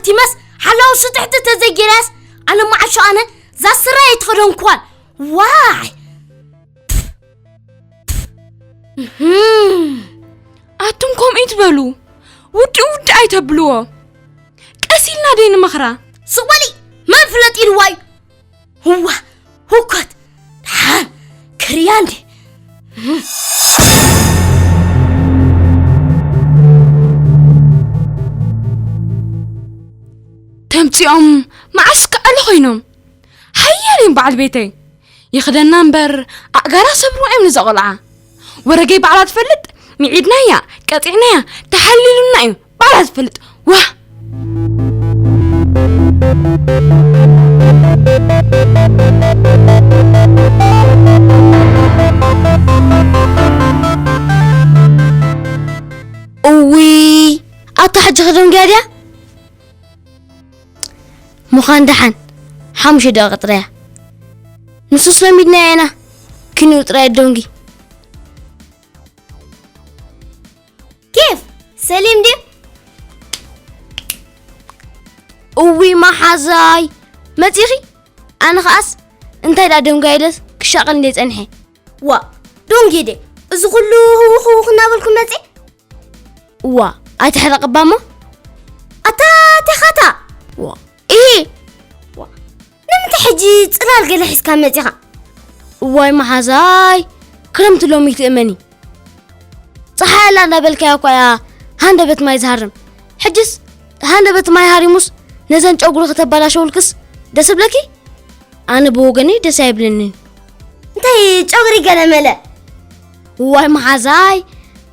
ቲመስ ሓላው ስጥሕቲ ተዘይጌራስ ኣነ መዓሾ ኣነ ዛስራ ኣይትኸደንኳን። ዋይ። ኣቱም ከምኡ ይትበሉ። ውዲ ውዲ ኣይተብልዎ። ቀስ ኢልና ደይ ንመኽራ። ስቕ በሊ። መን ፍለጥ ኢልዋ እዩ? ህዋ፣ ህኮት፣ ደሓን፣ ክርያ እንዴ? ተምጺኦም መዓስ ከኣሉ ኮይኖም? ሓያል እዮም በዓል ቤተይ። ይኽደና እምበር ኣእጋራ ሰብርዋ እዮም ነዛ ቆልዓ። ወረገይ ባዕላ ትፈልጥ፣ ሚዒድናያ፣ ቀጢዕናያ፣ ተሓሊሉና እዩ። ባዕላ ትፈልጥ። ዋህ! እውይ፣ ኣታ ሕጂ ክደንግያ ድያ? ምዃን ደሓን፣ ሓሙሽተ ደቂቕ ጥራይ እያ። ንሱስ ለሚድናዮ ኢና፣ ክንኡ ጥራይ ደንጊ። ኬፍ፣ ሰሊም ድዩ? እውይ መሓዛይ፣ መጺኺ? ኣነ ኸኣስ እንታይ ደኣ ደንጓ ኢለስ ክሻቐል እንደ ጸንሐ። ዋ፣ ደንጊ ደ፣ እዚ ኩሉ ህውኽ ህውኽ እናበልኩ መጺ? ዋ፣ ኣይትሕረቕባ እሞ። ኣታ ቴኻታ። ዋ፣ ኢሂ። ዋ፣ ንምንታይ ሕጂ ጽላል ገለ ሒዝካ መጺኻ? እዋይ መሓዛይ፣ ክረምቲ ሎሚ ትእመኒ። ጸሓይ ኣላ እንዳበልካያ እኳ እያ ሃንደበት ማይ ዝሃርም። ሕጅስ ሃንደበት ማይ ሃሪሙስ ነዘን ጨጉሪ ከተባላሸውልክስ ደስ እብለኪ? ኣነ ብወገነይ ደስ ኣይብለንን። እንታይ ጨጉሪ ገለመለ? እዋይ መሓዛይ፣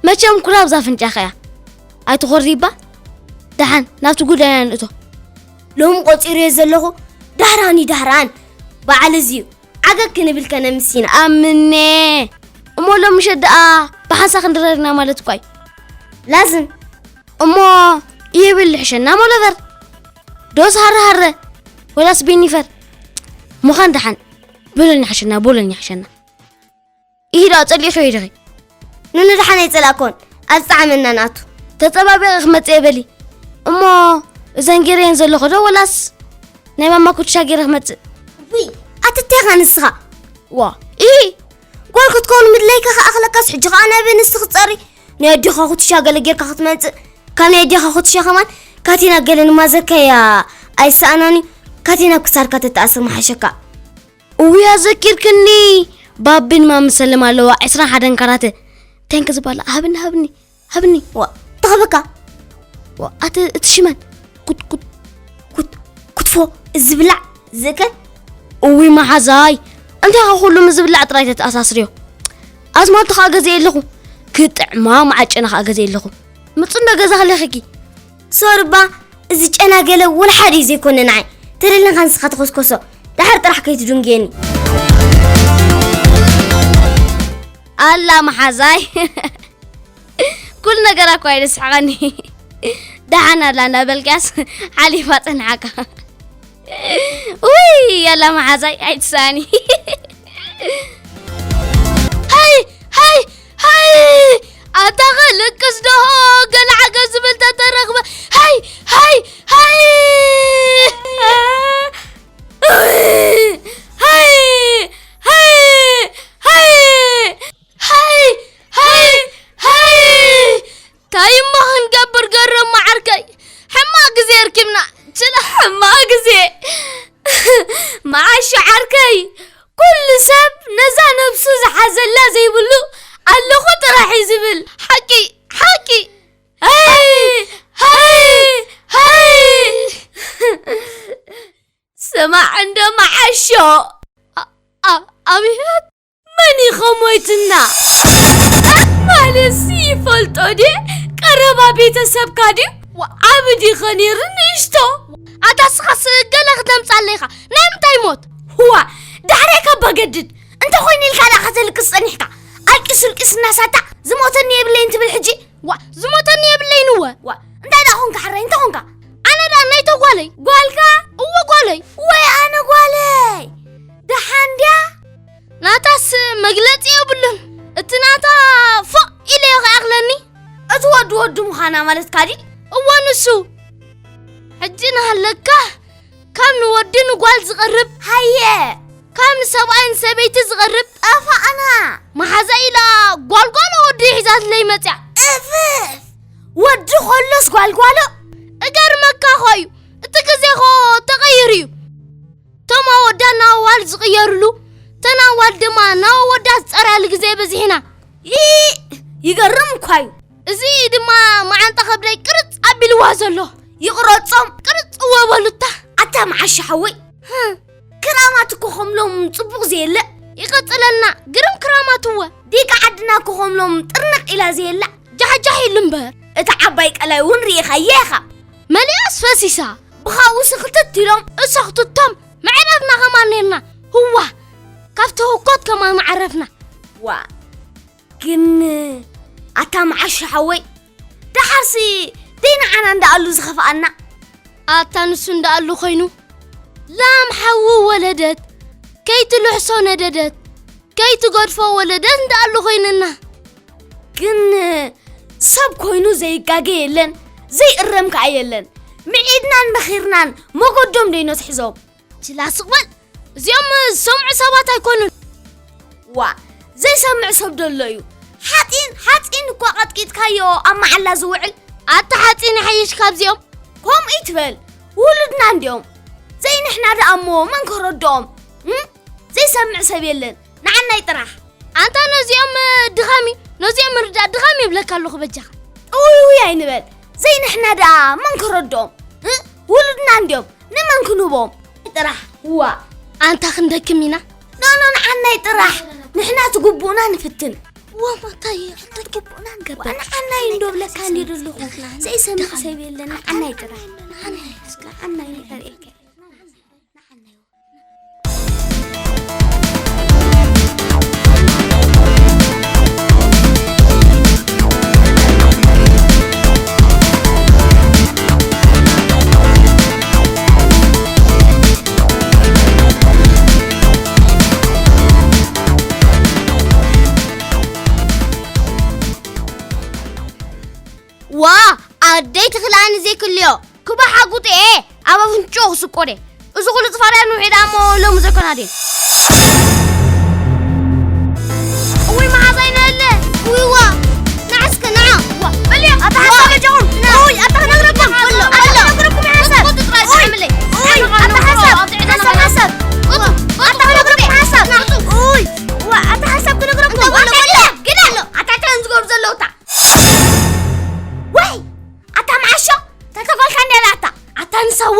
መቸም ኩራብ ዛፍንጫኻ እያ። ኣይትኾሪ እባ። ደሓን ናብቲ ጉዳይና ንእቶ። ሎሚ ቆጺረዮ ዘለኹ ዳህራን እዩ ዳህራን። በዓል እዚ እዩ። ዓገግ ክንብል ከነምስ ኢና። ኣምኔ። እሞ ሎሚ ምሸት ደኣ ብሓንሳእ ክንድረር ኢና ማለት እኳ እዩ። ላዝም። እሞ ይብል ሕሸና ሞለቨር። ዶስ ሃረ ሃረ። ወላስ ቤኒፈር። ምዃን ደሓን። ቦሎኛ ሕሸና፣ ቦሎኛ ሕሸና። ኢሂ ደኣ ጸሊእኺዮ ዲኺ? ንንድሓን ኣይጸላእኮን። ኣብ ዝጠዓመና ንኣቱ። ተጸባቢቐ ክመጽእ እየ በሊ። እሞ እዘን ገይረየን ዘለኹ ዶ ወላስ ናይ ማማ ኩትሻ ገይረ ክመጽእ? ውይ፣ ኣትቴኻ ንስኻ። ዋ፣ ኢ! ጓል ክትከውን ምድለይካ ከኣኽለካስ ሕጂ ኸኣ ናይ በይ ንስኺ ትጸሪ? ናይ ኣዴኻ ኩትሻ ገለ ጌርካ ክትመጽእ። ካብ ናይ ኣዴኻ ኩትሻ ከማን ካቴና ገለ ንማዘርካያ ኣይሰኣናን እዩ። ካቴና ኣብ ክሳድካ ተተኣስር ምሓሸካ። እውይ ኣዘኪርክኒ። ባቢን ማም ሰለም ኣለዋ ዕስራን ሓደን ካራተ። ተንክ ዝበላ ሃብኒ ሃብኒ ሃብኒ። ዋ፣ ተኸበካ። ዋ፣ ኣተ እቲ ሽመን ኩት ኩት ኩት ክትፎ ዝብላዕ ዝእከል። እውይ መሓዛይ፣ እንታይ ካብ ኩሉ ምስ ዝብላዕ ጥራይ ተተኣሳስርዮ። ኣዝማልቱ ኸኣ ገዚኤ ኣለኹ። ክጥዕማ መዓጨና ኸኣ ገዚኤ ኣለኹ። ምጹ እንዶ ገዛ ክለኺኪ። ሶርባ፣ እዚ ጨና ገለ ወላ ሓደ እዩ ዘይኮነ ንዓይ። ተደሊኻ ንስኻ ተኾስኮሶ። ደሓር ጥራሕ ከይትድንግየኒ። ኣላ መሓዛይ። ኩሉ ነገር እኳ እዩ ዘስሕቐኒ። ደሓን ኣላ እንዳበልካስ ሓሊፋ ጸንሓካ። ውይ፣ ኣላ መሓዛይ ኣይትሳኒ። ሃይ፣ ሃይ፣ ሃይ! ኣታ ኸልቅስ ደሆ፣ ገለ ዓገብ ዝብል ተተረኽበ። ሃይ፣ ሃይ፣ ሃይ! ሃይ፣ ሃይ፣ ሃይ! ሃይ፣ ሃይ፣ ሃይ! ታይ እሞ ክንገብር ገረሞ ዓርከይ? ሕማቕ ግዜ ኣርኪብና። ችላ ሕማቕ ግዜ። መዓሾ ዓርከይ፣ ኩሉ ሰብ ነዛ ነብሱ ዝሓዘላ ዘይብሉ ኣለኹ ጥራሕ እዩ ዝብል። ሓቂ፣ ሓቂ። ሃይ፣ ሃይ፣ ሃይ። ስማዕ እንዶ መዓሾ። ኣ-፣ ኣ-፣ ኣብየት። መን እዩ ኸሞይትና? ማለትሲ ይፈልጦ ድየ? ቀረባ ቤተሰብካ ድዩ? ዋ፣ ዓቢ ዲኸ ነይሩ ንእሽቶ? ኣታ ስኻስ ገለ ክተምጻለይ ኢኻ። ናይ ምንታይ ሞት? ዋ፣ ዳሕራይ ካባ ገድድ። እንተ ኾይኑ ኢልካ ደኣ ከተልቅስ ጸኒሕካ። ኣልቂስ፣ ኣልቂስ እናሳታ ዝሞተኒ የብለይን ትብል ሕጂ? ዋ፣ ዝሞተኒ የብለይን እወ። ዋ፣ እንታይ ደኣ ኾንካ ሕራይ? እንታይ ኾንካ? ኣነ ደኣ ናይቶ ጓለይ። ጓልካ? እወ ጓለይ። ወይ ኣነ ጓለይ። ደሓን ድያ? ናታስ መግለጺ የብሉን። እቲ ናታ ፎእ ኢለ እየ ክኣኽለኒ። እቲ ወዲ ወዲ ምዃና ማለትካ ድዩ? እወ ንሱ። ሕጂ ንሃለካ፣ ካብ ንወዲ ንጓል ዝቐርብ፣ ሃየ፣ ካብ ንሰብኣይ ንሰበይቲ ዝቐርብ፣ ጠፋእና። መሓዛ ኢላ ጓልጓሎ ወዲ ሒዛትለይ መጽያ። እፍፍ፣ ወዲ ከሎስ ጓልጓሎ። እገርመካ ኾዩ፣ እቲ ግዜ ኾ ተቐይሩ እዩ። እቶም ኣወዳት ናብ ኣዋልድ ዝቕየርሉ፣ እተን ኣዋልድ ድማ ናብ ኣወዳት ዝጸርያሉ ግዜ በዚሕና። ይ-፣ ይገርም እኳ እዩ። እዚ ድማ መዓንጣ ከብደይ ቅርጽ ኣቢልዋ ዘሎ። ይቕረጾም። ቅርጽ እወ በሉታ። ኣታ መዓሻ ሓወይ። ህም። ክራማት እኮ ከምሎም ጽቡቕ ዘየለ። ይቐጽለልና። ግርም ክራማት እወ። ዲቃ ዓድና እኮ ከምሎም ጥርንቕ ኢላ ዘየላ። ጃሕጃሕ ኢሉ እምበር። እታ ዓባይ ቀላይ እውን ርኢኻያ ኢኻ። መሊኣስ ፈሲሳ። ብኻኡ ስኽትት ኢሎም። እሰኽትቶም። መዕረፍና ከማን ኔርና። ህዋ። ካብቲ ህኮት ከማን መዓረፍና። ዋ። ግን ኣታ መዓሽ ሓወይ፣ ደሓርሲ ደይ ንዓና እንዳኣሉ ዝኸፍኣና። ኣታ ንሱ እንዳኣሉ ኮይኑ፣ ላም ሓዊ ወለደት፣ ከይትልሕሶ ነደደት፣ ከይትገድፎ ወለደት እንዳኣሉ ኮይንና። ግን ሰብ ኮይኑ ዘይጋገ የለን፣ ዘይእረም ከኣ የለን። ምዒድናን መኺርናን መገዶም ደይነትሕዞም። ችላ ስቕ በል። እዚኦም ዝሰምዑ ሰባት ኣይኮኑን። ዋ፣ ዘይሰምዕ ሰብ ደሎ እዩ። ሓፂን፣ ሓፂን እኳ ቀጥቂጥካዮ ኣብ መዓላ ዝውዕል። ኣታ ሓፂን ይሓይሽ ካብዚኦም። ከምኡ ይትበል። ውሉድና እንዲኦም። ዘይንሕና ደኣ እሞ መን ከረድኦም? እም? ዘይሰምዕ ሰብ የለን። ንዓናይ ጥራሕ። ኣንታ ነዚኦም፣ እ፣ ድኻም እዩ። ነዚኦም ምርዳእ ድኻም ይብለካ ኣለኹ በጃኻ። ጥውይውይ ኣይንበል። ዘይንሕና ደኣ መን ከረድኦም? እ? ውሉድና እንዲኦም። ንመን ክንህቦም? ጥራሕ። ዋ። ኣንታ ክንደክም ኢና። ኖ፣ ኖ፣ ንዓናይ ጥራሕ። ንሕና ትግቡእና ንፍትን። ዋ፣ ማታይ፣ ክንደክም ግቡእና ንገብር። ዋ፣ ንዓናይ እንዶ ብለካ እንዲ ዘለኹ። ዘይሰምዕ ሰብ የለን። ንዓናይ ጥራሕ። ንዓናይ፣ ንዓናይ። ዋ፣ ኣደይ ትኽልኣኒ ዘይክልዮ። ክባ ሓጉጥ እየ፣ ኣብ ኣፍንጭኡ ክስቆር እየ። እዚ ኩሉ ጽፋርያ ንውሒ ደኣ እሞ ሎሚ ዘይኮና ድየን? እውይ መሓዛይ ነለ፣ እውይ ዋ፣ ንዓ እስከ ንዓ። ዋ፣ በልዮ፣ ኣታ ሓሳብ በጃኹም። ንዓ። እውይ፣ ኣታ ክነግረኩም። ኣሎ፣ ኣሎ። ኣታ ክነግረኩም ይሓሳብ። ቁጡ ጥራይ እውይ፣ ዝዓምለይ። እውይ፣ ኣታ ሓሳብ፣ ሓሳብ፣ ሓሳብ። ቁጡ፣ ቁጡ፣ ኣታ ክነግረኩም ይሓሳብ። ንዓ። እውይ፣ ዋ፣ ኣታ ሓሳብ ክነግረኩም። እንታይ በሎ፣ በሎ፣ ግዳ ኣሎ። ኣታ ተን ዝገብሩ ዘለዉ እታ። ወይ፣ ኣታ መዓሾ፣ ተከፈልካ እንደ ላታ። ኣታ ንሳወ፣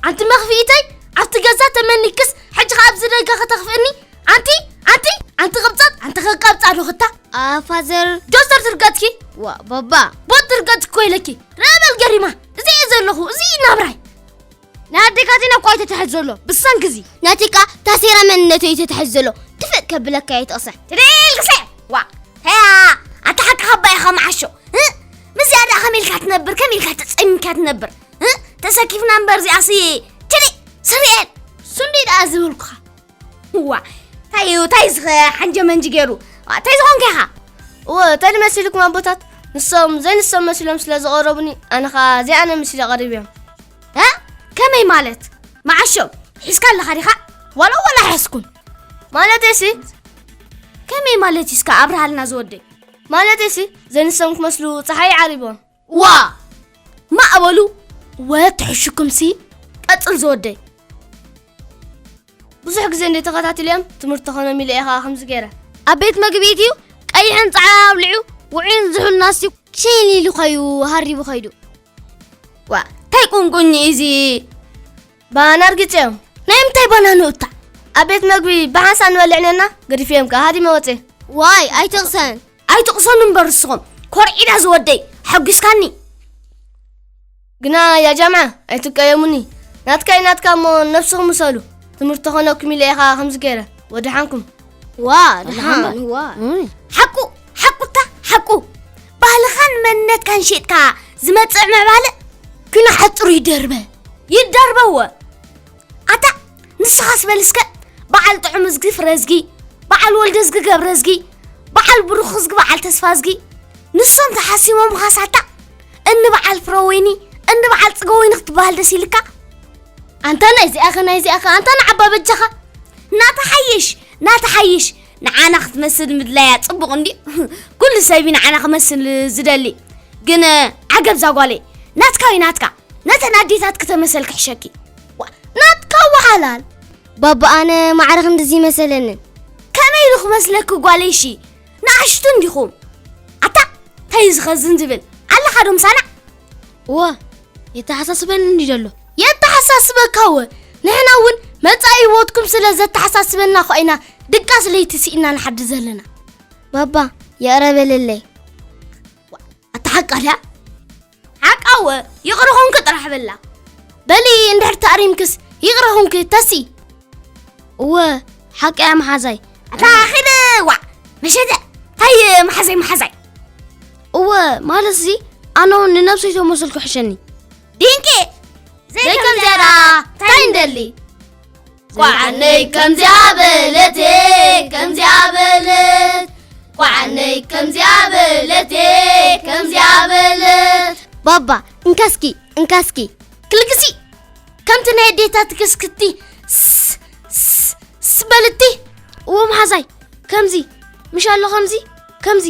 ኣንቲ መኽፍኢተይ፣ ኣብቲ ገዛ ተመኒክስ፣ ሕጂ ኸኣ ኣብዚ ደገ ከተኽፍእኒ? ኣንቲ፣ ኣንቲ፣ ኣንቲ ቅብጻት፣ ኣንቲ ከቃብጻ ዶ ክታ? ኣ፣ ፋዘር። ዶስተር ትርገጽኪ? ዋ፣ ባባ። ቦት ትርገጽ እኮ ኢለኪ። ርአ በል ገሪማ፣ እዚ እየ ዘለኹ፣ እዚ እዩ ናብራይ። ናይ ኣዴካ ዜና እኮ እዩ ተታሒዙ ዘሎ፣ ብሰንኪ እዚ። ናቲካ ታሴራ መንነቱ እዩ ተታሒዙ ዘሎ። ትፍእ ከብለካ እየ ትቕሰ። ትደልግሰ! ዋ! ተያ! ኣታ ሓቂ ኻባ ኢኻ መዓሾ። እ? ምስዚኣ ደኣ ከመይ ኢልካ ትነብር? ከመይ ኢልካ ተጸሚምካ ትነብር? እ? ተሰኪፍና እምበር እዚኣሲ። ትዲ! ስርኤል! ሱንዲ ደኣ ዝብልኩኻ። ዋ! ታይ እዩ? ታይ ዝኸ ሓንጀ መንጂ ገይሩ? ዋ! ታይ ዝኾንካ ኢኻ? እወ፣ ተዲ መሲልኩም ኣቦታት? ንሶም ዘይንሶም መሲሎም ስለ ዝቐረቡኒ፣ ኣነ ኸኣ ዘይኣነ መሲለ ቀሪበዮም። እ? ከመይ ማለት? መዓሾ፣ ሒዝካ ኣለኻ ዲኻ? ዋላ፣ ዋላ ኣይሓዝኩን። ማለተይሲ? ከመይ ማለት እዩ እስከ ኣብርሃልና ዝወደይ? ማለተይሲ፣ ዘይንሶም ክመስሉ ጸሓይ ዓሪቦም። ዋ! ማእበሉ! ወ ትሕሽኩምሲ? ቀጽል ዝወደይ። ብዙሕ ግዜ እንደ ተኸታትልዮም፣ ትምህርቲ ኮኖም ኢለ እየ ኸኣ ከምዚ ገይረ። ኣብ ቤት መግቢ እትዩ፣ ቀይሕን ጻዕዳን ኣብሊዑ፣ ውዑይን ዝሑልን ኣስትዩ፣ ክሸይን ኢሉ ኸዩ ሃሪቡ ኸይዱ። ዋ፣ እንታይ ቁንቁኝ እዩ እዚ? ባና ርጊጸዮም። ናይ ምንታይ ባና ንኡታ? ኣብ ቤት መግቢ ብሓንሳእ ንበልዕ ኔርና፣ ገዲፈዮም ከኣ ሃዲመ ወጼ። ዋይ፣ ኣይትቕሰን። ኣይትቕሰኑ እምበር ንስኹም። ኮርዒዳ ዝወደይ፣ ሓጒስካኒ። ግና ያ ጃምዓ፣ ኣይትቀየሙኒ። ናትካይ ናትካ እሞ ነብስኹም ምሰሉ። ትምህርቲ ኾነኩም ኢለ ኢኻ ከምዚ ገይረ። ወደሓንኩም። ዋ፣ ደሓን፣ ዋ። ሓቁ፣ ሓቁታ፣ ሓቁ። ባህልኻን መንነትካን ሸይጥካ ዝመጽእ ምዕባለ ግና ሓጽሩ ይደርበ። ይደርበ እወ። ኣታ ንስኻስ በል እስከ፣ በዓል ጥዑም እዝጊ ፍረዝጊ፣ በዓል ወልደዝጊ ገብረዝጊ፣ በዓል ብሩኽዝጊ በዓል ተስፋዝጊ፣ ንሶም ተሓሲሞምኻስ ኣታ፣ እኒ በዓል ፍረወይኒ፣ እንዲ በዓል ጽገወይኒ ክትበሃል ደስ ኢልካ? ኣንታ ናይዚኣኸ ናይዚኣኸ ኣንታ ንዓባ በጃኻ። ናተሓይሽ ናተሓይሽ ንዓና ክትመስል ምድላያ ጽቡቕ እንዲ። ኩሉ ሰብ እዩ ንዓና ክመስል ዝደሊ። ግን ዓገብ ዛጓለይ ናትካ እዩ ናትካ። ነተን ኣዴታት ክተመሰል ክሕሸኪ። ናትካ ወሓላል። ባባ ኣነ ማዕረ ክንድዚ መሰለንን። ከመይ ኢሉ ክመስለኪ ጓለይሺ? ንኣሽቱ እንዲኹም። ኣታ እንታይ እዩ ዝኸዝን ዝብል? ኣለኻ ዶ ምሳና? እወ የተሓሳስበኒ እንዲ ዘሎ። የተሓሳስበካ እወ። ንሕና እውን መጻኢ ህይወትኩም ስለ ዘተሓሳስበና እኮ ኢና ድቃስ ለይቲ ስኢና ንሓድር ዘለና። ባባ ይቕረ በለለይ። ኣታ ሓቃ ድያ? ሓቃወ ይቕረ ኹንኪ ጥራሕ በላ። በሊ እንድሕር ተኣሪምክስ ይቕረ ኹንኪ ተሲ። እወ ሓቂ እያ መሓዛይ። ኣታ ኺድ ዋዕ መሸተ ታይ መሓዛይ መሓዛይ። እወ ማለት እዚ ኣነ እውን ንነብሰይ ተመስልኩ ሕሸኒ። ዲንቂ ዘይከም ዝያዳ ታይ እንደሊ። ቋዓነይ ከምዚኣ በለት ከምዚኣ በለት ቋዓነይ ከምዚኣ በለት ከምዚኣ በለት። ባባ እንካስኪ እንካስኪ ክልግሲ ከምቲ ናይ ኣዴታት ክስክቲ ስ- ስ- ስበልቲ። እዎ መሓዛይ ከምዚ ምሽ ኣሎ ከምዚ ከምዚ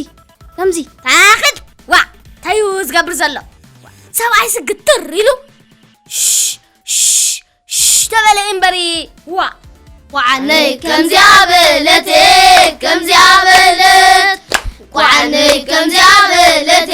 ከምዚ። ታኽድ ዋዕ ታዩ ዝገብር ዘሎ ሰብኣይ ስግትር ኢሉ ሽሽ ሽሽ ተበለ እምበሪ። ዋ ቋዓነይ ከምዚኣ በለት ከምዚኣ በለት ቋዓነይ ከምዚኣ በለት